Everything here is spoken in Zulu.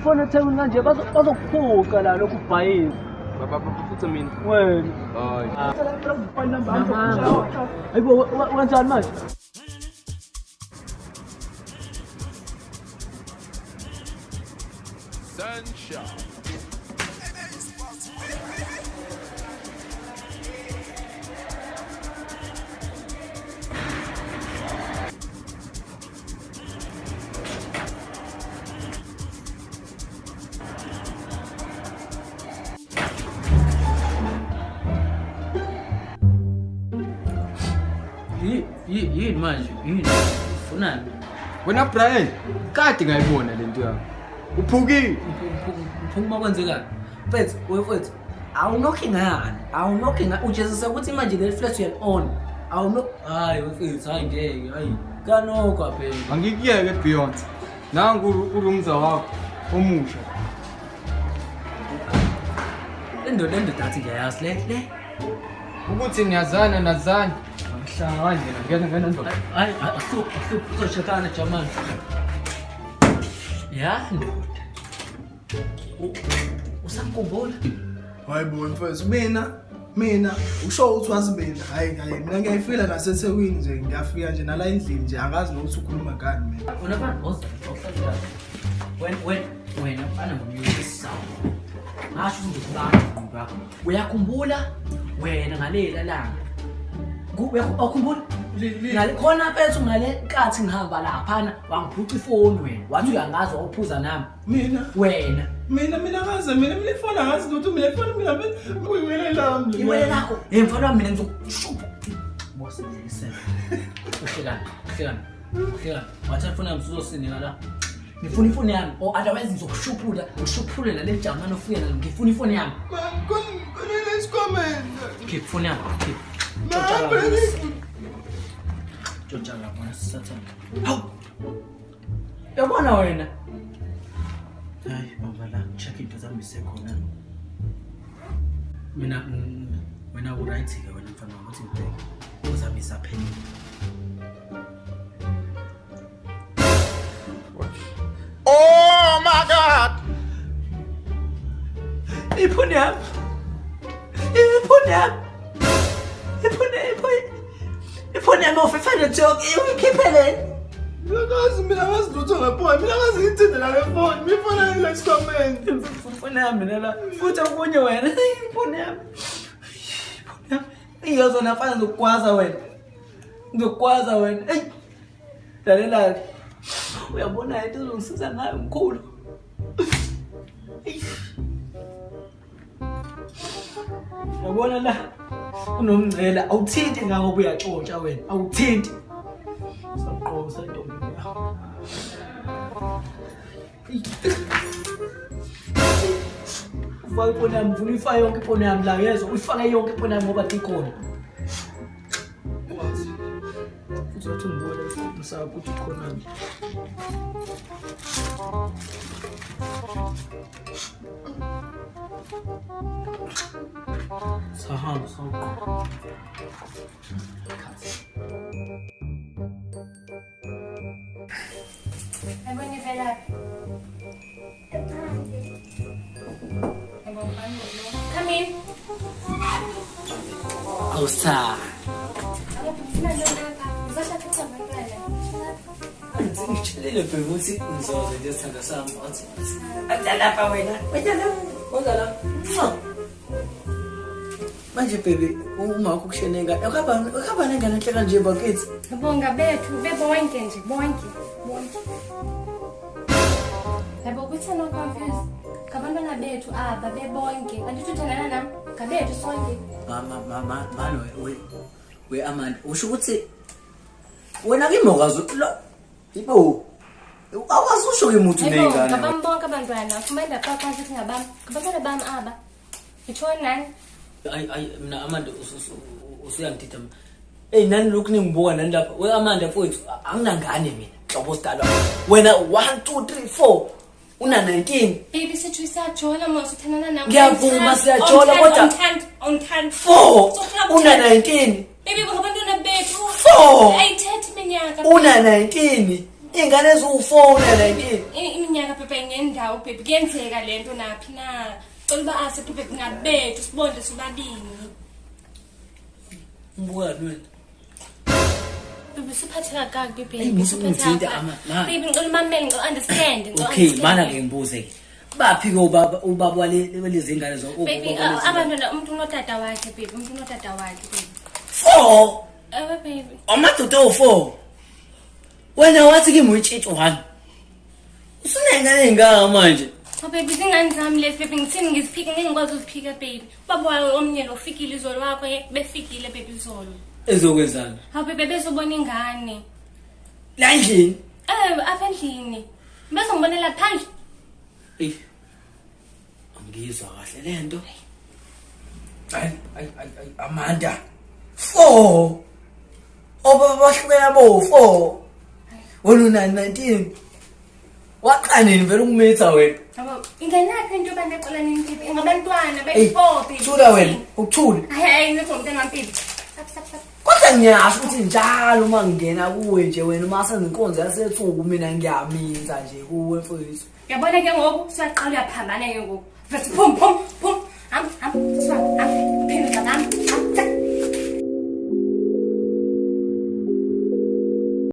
ifoni eThekwini kanje bazokuphuca la lokhu ubhayile. Baba baphuca mina. Wena. Hayi. Hayibo wenzani manje? Sunshine. Yini manje? Yini? Ufunani? Wena Brian, kade ngayibona lento yakho. Uphukile. Mphuma kwenzekani? Mfethu, wemfethu, awunokhi ngani? Awunokhi ngani? Ujezisa ukuthi manje leli flat uyan on. Awuno hayi mfethu, hayi ngeke, hayi. Kanokho phela. Angikuyeke Beyonce. Nangu urumza wakho omusha. Le ndoda athi ngiyayazi le le. Ukuthi niyazana nazana. Angihlangani mina ngena ngena ndoda. Hayi, ahluphi, ahluphi, uzoshekana jamani. Ya ndoda. Usamkhumbula? Hayi bo mfethu mina usho ukuthi wazi mina hayi hayi mina ngiyayifila naseThekwini nje ngiyafika nje nala endlini nje angazi nokuthi ukhuluma ngani mina. Wena mfana oza, awuhlali wena wena wena mfana ngomyukisa. Ngasho ukuthi ngizobamba ingqondo yakho. Uyakhumbula wena ngalela langa? Awukhumbula? Ngale khona mfethu ngale nkathi ngihamba laphana wangiphuca ifoni wena. Wathi uyangazi wawuphuza nami. Mina Wena. mina ngaze mina ifoni angazi lutho mina ifoni mina kuyiwele lami. Iwele lakho. Hey mfana wami mina ngizokushupha. Boss ngiyisela. Uhlekani, uhlekani. Uhlekani. Wathatha ifoni yami uzosinika la. Ngifuna ifoni yami or otherwise ngizokushuphula, ngishuphule nale jamani ofike nayo. Ngifuna ifoni yami. Man konele isikhwameni. Khipha ifoni yami. Khipha. Man, phela Tshontsha la bona sathane. Hawu. Yabona wena. Hayi baba la check into zami isekhona. Mina wena u right ke wena mfana wami uthi ngibheke. Uzami isaphelile. Oh my God! Ifoni yami. Ifoni yami. Ifoni ifoni. Ifoni yami ofefane joke uyikhiphele. Mina ngazi mina ngazi lutho ngefoni mina ngazi ngithinde la ngefoni mina ifoni ayile isikhwameni. Ifoni yami mina la. Futhi okunye wena. Ifoni yami. Ifoni yami. Iyozona mfana ngizokugwaza wena. Ngizokugwaza wena. Ey. Lalela. Uyabona into ozongisiza ngayo mkhulu. Eyi. Uyabona la kunomngcela awuthinti ngako uyatshontsha wena awuthinti. Saqosa intombi yakho. Ufake ifoni yami, ngifuna uyifake yonke ifoni yami la yezwa, uyifake yonke ifoni yami ngoba ikhona. Wazi. Futhi wathi ngibona isikhathi sakho ukuthi ukhona. Sahamba sawuqoqa. Yabo nivelaphi? Yabo mfana lo. Come in. Awusa. Abo ufuna ntoni apha? Uzohlala abantwana. Ngitshelile bheka ukuthi ngizoze nje sithanda sami wathi athi lapha wena. Wena la. Woza la. Mwah. Manje baby uma wakho kusheneka ukuhamba nengane enhle kanje bakithi. Bonga bethu bebonke nje bonke bonke. Yabo kuthi no confused. Ngabantwana bethu aba bebonke. Andithi uthandana nami ngabethu sonke. Mama mama mano we Amanda usho ukuthi wena kimi awukazi lo ibo awukazi usho kimi ukuthi Hayibo uneyingane. ngabami bonke abantwana. Ufumene ndaqaqasha ukuthi ngabami. Ngabantwana bami aba. Ngitshoni nani? Ayi ayi mina Amanda usuyangidida mina. Ey nani lokhu ningibuka nani lapha. We Amanda mfowethu anginangane mina. Hlobo sidalwa. Wena 1 2 3 4 una 19. Baby sithi siyajola mos uthandana nami. Ngiyavuma, siyajola, kodwa- Awungithandi, awungithandi. 4 Sofuna una ukuthanda. 19. Baby ngabantwana bethu. Four. Ayithethi iminyaka. Una 19. Ingane eziwu4 una 19. Iminyaka bebe ngendawo. Hawu baby, kuyenzeka le nto naphi na? Cela uba ase baby ngabethu sibonde sobabili. Umbukani wena? Baby usiphatheka kakubi Eyi, baby. musa ungithinta, ama- ma. Baby ngicela umamele, ngicela understand, ngicela Okay, understand. mana ke ngibuze ke. Baphi ke ubaba ubaba wale walezi ngane zonke? Baby, abantwana umuntu unotata wakhe baby, umuntu unotata wakhe baby. Four. Ewe baby. Amadoda awu4. Wena wathi kimi uyitshitshi one. Usunengane engaka manje. Oh baby, zingane zami lezi baby, ngithini ngiziphike ngeke ngikwazi ukuziphika baby. Ubaba wayo omnye lo ufikile izolo wakho befikile baby izolo. Ezokwenzani? Hawu baby bezobona ingane. La endlini. Eh, apha endlini. Bezongibonela phandle. Ey. Angizwa kahle lento. Hayi, hayi, hayi, hayi, Amanda. 4. Obaba bahlukene bo 4. Wena una 19. Waqala nini vele ukumitha wena? Yabo, ingenaphi into yoba ndaqala nini baby? Ngabantwana Ey, bayi-four baby. Thula wena, ukuthule. Hayi, hayi, ngithi ngumntana wami baby. Stop, stop, stop. Kodwa ngiyasho ukuthi njalo uma ngingena kuwe nje wena uma senza inkonzo yasethuku mina ngiyaminza nje kuwe mfowethu. Uyabona ke ngoku siyaqala uyaphambana ke ngoku. Verse phum phum phum.